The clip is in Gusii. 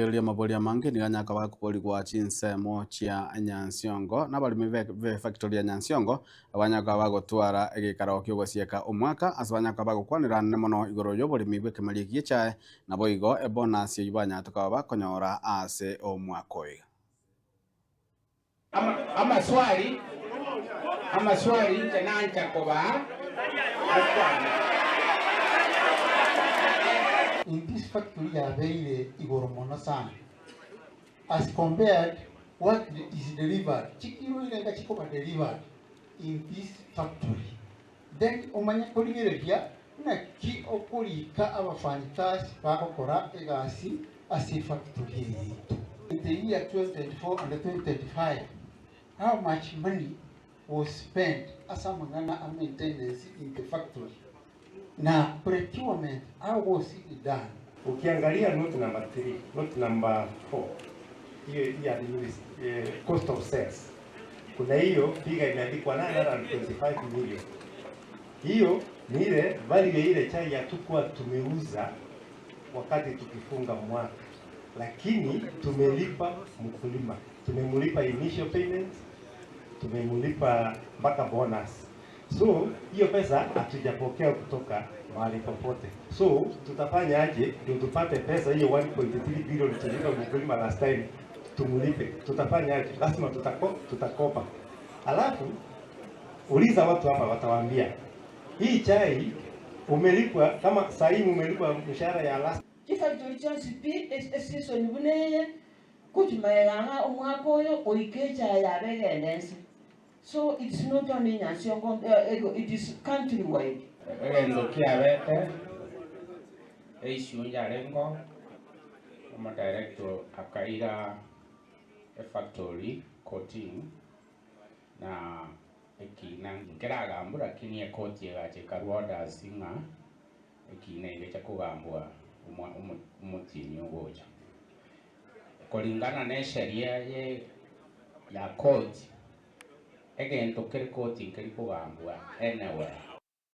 Rigereria amabori amange nigo anyare koba akoborigwa chinsemo chia Nyansiongo na abaremi b'efactory ya Nyansiongo abanyare koba bagotwara egeikaro ki'ogosieka omwaka ase banyare koba bagokwanera anene mono igoro y'oboremi bw'ekemeri eki gi'echae naboigo ebonus eyio banyarete koba bakonyora ase omwaka oyo. Amaswali, amaswali inche nancha kobaa mokwane. In this factory yabeire igoro mono sana as compared what is delivered, chikiro irenga chikoba delivered in this factory then omanye korigereria naki okorika abafanyikazi bagokora egasi ase efactory eye yaito. In the year 2024 and 2025 how much money was spent ase amang'ana a maintenance in the factory na procurement how was it done? Ukiangalia note number 3, note number 4, hiyo ya cost of sales, kuna hiyo figure imeandikwa 925 million. Hiyo ni ile value ya ile chai hatukuwa tumeuza wakati tukifunga mwaka, lakini tumelipa mkulima, tumemlipa initial payment, tumemlipa mpaka bonus. So hiyo pesa hatujapokea kutoka mahali popote. So tutafanya aje ndio tupate pesa hiyo 1.3 billion tulipa mkulima last time tumlipe? Tutafanya aje? Lazima tutakopa. Alafu uliza watu hapa watawaambia hii chai umelipwa kama saa hii umelipwa mshahara ya last Chifactori chionsi pi esisoni buna eye, kochuma ng'a omwaka oyo goika echae yabe egende nse. So it's not only Nyansiongo, it is country wide. Egento kiabete eissue yarengo omodirector akaira efactory kotini na ekina nkeragambwa lakini ekoti egacha ekarwa orders ng'a ekina egecha kogambwa omotienyi ogocha. Kulingana na esheria ya court, egento kere koti nkeri kogambwa anywhere.